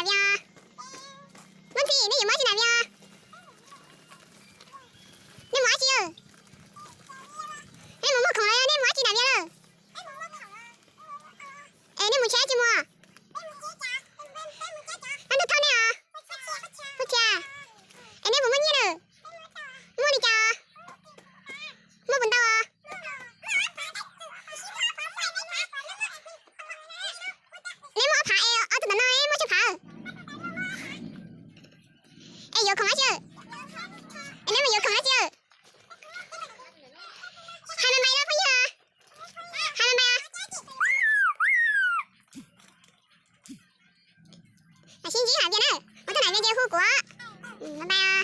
Via, Muaj Ntxhi, nej yuav mus dab tsi na Via? Nej mus dab tsi? Nej mus muag khoom los nej mus dab tsi na Via lawm? Es nej mus tsheb tsis mus? Noj ntau thauj nej os. Muaj tshia. Es nej puas muaj nyiaj lawm? Muaj li cas? Muaj puas ntau os? Nej muaj ob phav es ob tug ntawm no muaj tsawg phav? Es yuav khoom dab tsi? Es nej mus yuav khoom dab tsi? Hais mas mais los phooj ywg, hais mas mais. Sib ntsib hais tias na, ua tau na Via ces hu kuv. Bye bye.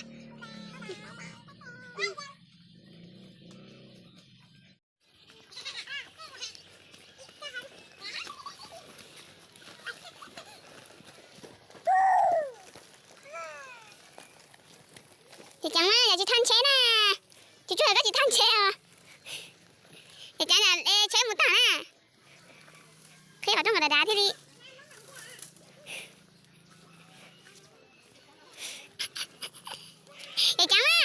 Ces cov yog tsis thaj tsheb na, tsis tsuag koj tsis thaj tsheb os. Ces cov yog tsheb mus tag na, qhib qhov rooj kom dav dav thiaj li. Es cov